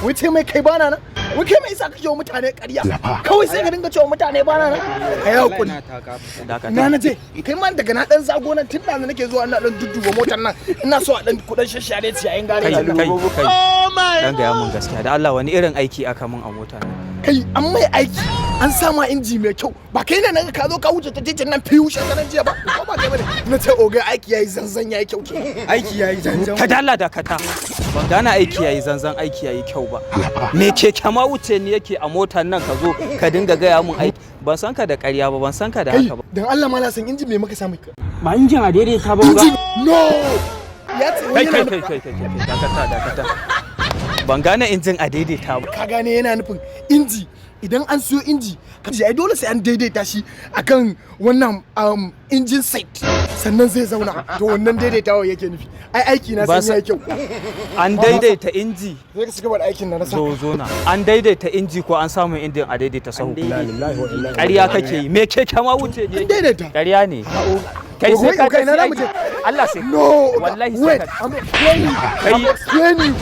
Wai ce mai kai bana nan? Wai kai mai isa kake wa mutane ƙarya? Kawai sai ka dinga cewa mutane bana nan. Kai hakuri. Dakata. Na je kai ma daga na dan zago nan tun da nake zuwa, ina dan dudduba motar nan, ina so a dan kudan shashare ciyayin gare. Kai, kai, kai, dan gaya mun gaskiya da Allah, wani irin aiki aka mun a mota nan? Kai, an mai aiki, an sama inji mai kyau. Ba kai ne nan ka zo ka wuce ta titin nan fiyu shekaran jiya ba? Ko ba kai bane? Na ce oga, aiki yayi zanzan, yayi kyau ke. Aiki yayi zanzan. Ka dalla dakata, ban gane aiki yayi zanzan, aiki yayi kyau ba. Me keke ma wuce ni yake a motar nan, ka zo ka dinga gaya mun aiki? Ban san ka da ƙarya ba, ban san ka da Kai. haka ba. Dan Allah ma na san inji me muka samu. Ba injin a daidaita ba, Inji oga. No, ya ce Kai, yana kai, kai, kai, kai, kai, dakata, dakata, ban gane injin a daidaita ba. Ka gane, yana nufin inji, idan an siyo inji ka ai dole sai an daidaita shi akan wannan engine set sannan zai zauna. To wannan daidaitawa yake nufi. Ai aiki na Ba san yayi kyau. An daidaita inji? Zai ka cigaba da aikin na sa. Zo, zo na. An daidaita inji ko an samu injin a daidaita sahu? Ƙarya kake yi. Me keke ma wuce ni An yake. daidaita. Ƙarya ne kai. Sai ka kai, na je mu je. Allah sai No. Wallahi sai Wait. ka I'm explaining. Kai. I'm explaining.